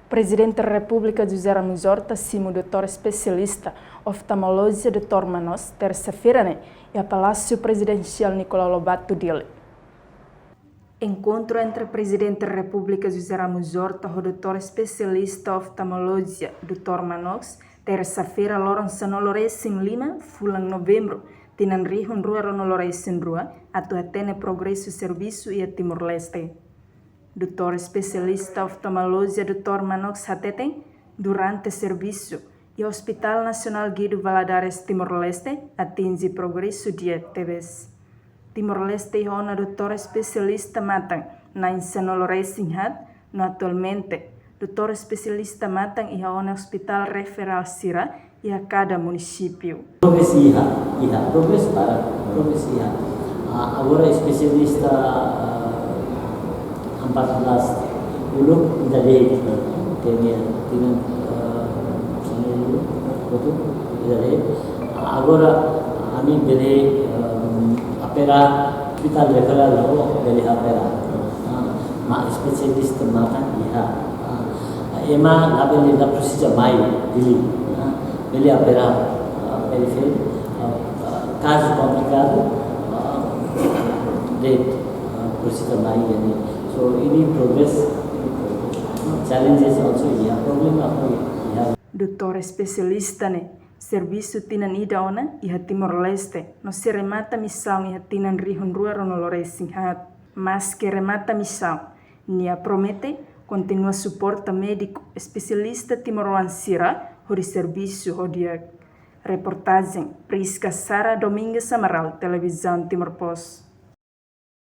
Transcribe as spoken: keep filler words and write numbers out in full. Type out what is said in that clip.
Prezidente Repúblika José Ramos Horta simu doutór espesialista oftalmolojia doutór Manox, tersa-feira ne'e, iha Palásiu Prezidensiál Nicolau Lobato, Dili. Enkontru entre Prezidente Repúblika José Ramos Horta ho doutór espesialista oftalmolojia doutór Manox, tersa-feira, loron sanulu-resin-lima fulan Novembru, tinan rihun rua ruanulu-resin-rua, atu hatene progresu servisu iha Timor-Leste. Doutór espesialista oftalmolojia doutór Manox hateten, durante servisu iha Hospital Nasionál Guido Valadares Timor-Leste atinje progresu di'ak tebes. Timor-Leste iha ona doutór espesialista matan na'in sanulu-resin-haat, no atualmente doutór espesialista matan iha ona hospital referál sira iha kada munisípiu. Progresu iha, iha, progresu para, progresu iha. Ah, agora espesialista, ah, empat belas, uluk ida de'it, tenia, tinan, ah, sanulu, kotuk, ida de'it. Ah, agora, ami bele, ah, opera hospital referál, bele opera. Ah, maibé espesialista matan iha. Ah, ema labele la presiza mai Dili. Ah, bele opera, ah, bele fez, ah, ah, kazu komplikadu, ah, de'it, ah, presiza mai ne'e. So, ini progress, challenges also iha, problema iha. Doutór espesialista ne'e servisu tinan ida ona iha Timor-Leste, no sei remata misaun iha tinan rihun rua ruanulu-resin-haat. Maske remata misaun, nia promete kontinua suporta médiku espesialista timoroan sira hodi servisu ho di'ak. Reportajen Prisca Sara, Domingas Amaral, Televizaun Timor Post.